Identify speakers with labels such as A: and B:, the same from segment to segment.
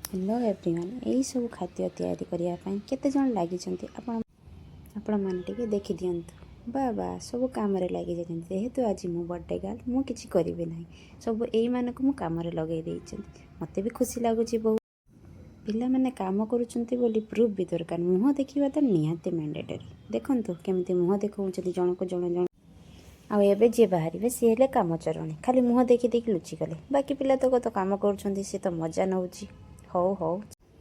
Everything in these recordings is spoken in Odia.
A: ହ୍ୟାଲୋ ଏଭ୍ରିୱାନ୍, ଏଇସବୁ ଖାଦ୍ୟ ତିଆରି କରିବା ପାଇଁ କେତେ ଜଣ ଲାଗିଛନ୍ତି, ଆପଣମାନେ ଟିକେ ଦେଖିଦିଅନ୍ତୁ। ବା ବା, ସବୁ କାମରେ ଲାଗିଯାଇଛନ୍ତି। ଯେହେତୁ ଆଜି ମୁଁ ବର୍ଥଡ଼େ ଗାର୍ଲ, ମୁଁ କିଛି କରିବି ନାହିଁ। ସବୁ ଏଇମାନଙ୍କୁ ମୁଁ କାମରେ ଲଗାଇ ଦେଇଛନ୍ତି। ମୋତେ ବି ଖୁସି ଲାଗୁଛି ବହୁତ। ପିଲାମାନେ କାମ କରୁଛନ୍ତି ବୋଲି ପ୍ରୁଫ୍ ବି ଦରକାର। ମୁହଁ ଦେଖିବା ତ ନିହାତି ମ୍ୟାଣ୍ଡେଟରୀ। ଦେଖନ୍ତୁ କେମିତି ମୁହଁ ଦେଖାଉଛନ୍ତି ଜଣକୁ ଜଣେ ଜଣ। ଆଉ ଏବେ ଯିଏ ବାହାରିବେ, ସିଏ ହେଲେ କାମଚୋରଣୀ। ଖାଲି ମୁହଁ ଦେଖି ଦେଖି ଲୁଚିଗଲେ। ବାକି ପିଲା ତକ ତ କାମ କରୁଛନ୍ତି, ସିଏ ତ ମଜା ନେଉଛି। ହଉ ହଉ,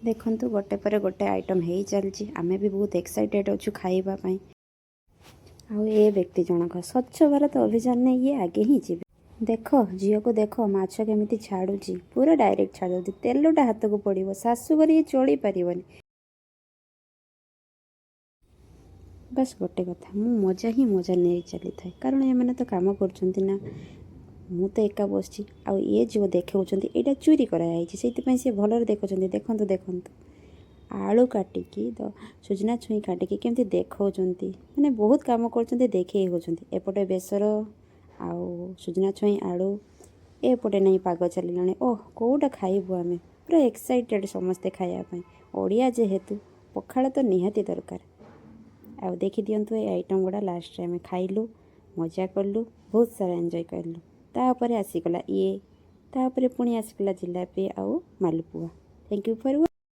A: ଦେଖନ୍ତୁ, ଗୋଟେ ପରେ ଗୋଟେ ଆଇଟମ୍ ହେଇ ଚାଲିଛି। ଆମେ ବି ବହୁତ ଏକ୍ସାଇଟେଡ଼୍ ଅଛୁ ଖାଇବା ପାଇଁ। ଆଉ ଏ ବ୍ୟକ୍ତି ଜଣକ ସ୍ୱଚ୍ଛ ଭାରତ ଅଭିଯାନରେ ଇଏ ଆଗେ ହିଁ ଯିବେ। ଦେଖ, ଝିଅକୁ ଦେଖ, ମାଛ କେମିତି ଛାଡ଼ୁଛି। ପୁରା ଡାଇରେକ୍ଟ ଛାଡ଼ୁଛି, ତେଲଟା ହାତକୁ ପଡ଼ିବ। ଶାଶୁଘରେ ଇଏ ଚଳିପାରିବନି। ବାସ୍, ଗୋଟେ କଥା, ମୁଁ ମଜା ହିଁ ମଜା ନେଇ ଚାଲିଥାଏ, କାରଣ ଏମାନେ ତ କାମ କରୁଛନ୍ତି ନା, ମୁଁ ତ ଏକା ବସିଛି। ଆଉ ଇଏ ଯେଉଁ ଦେଖାଉଛନ୍ତି, ଏଇଟା ଚୁରି କରାଯାଇଛି। ସେଇଥିପାଇଁ ସେ ଭଲରେ ଦେଖାଉଛନ୍ତି। ଦେଖନ୍ତୁ, ଦେଖନ୍ତୁ, ଆଳୁ କାଟିକି ତ ସୁଜନା ଛୁଇଁ କାଟିକି କେମିତି ଦେଖାଉଛନ୍ତି। ମାନେ ବହୁତ କାମ କରୁଛନ୍ତି, ଦେଖେଇ ହେଉଛନ୍ତି। ଏପଟେ ବେସର ଆଉ ସୁଜନା ଛୁଇଁ ଆଳୁ, ଏପଟେ ନେଇ ପାଗ ଚାଲିଲାଣି। ଓହ, କେଉଁଟା ଖାଇବୁ ଆମେ? ପୁରା ଏକ୍ସାଇଟେଡ଼୍ ସମସ୍ତେ ଖାଇବା ପାଇଁ। ଓଡ଼ିଆ ଯେହେତୁ, ପଖାଳ ତ ନିହାତି ଦରକାର। ଆଉ ଦେଖିଦିଅନ୍ତୁ ଏଇ ଆଇଟମ୍ ଗୁଡ଼ା। ଲାଷ୍ଟରେ ଆମେ ଖାଇଲୁ, ମଜା କଲୁ, ବହୁତ ସାରା ଏନ୍ଜୟ କଲୁ। ତାପରେ ଆସିଗଲା ଇଏ, ତାପରେ ପୁଣି ଆସିଗଲା ଜିଲାପି ଆଉ ମାଲପୁଆ। Thank you for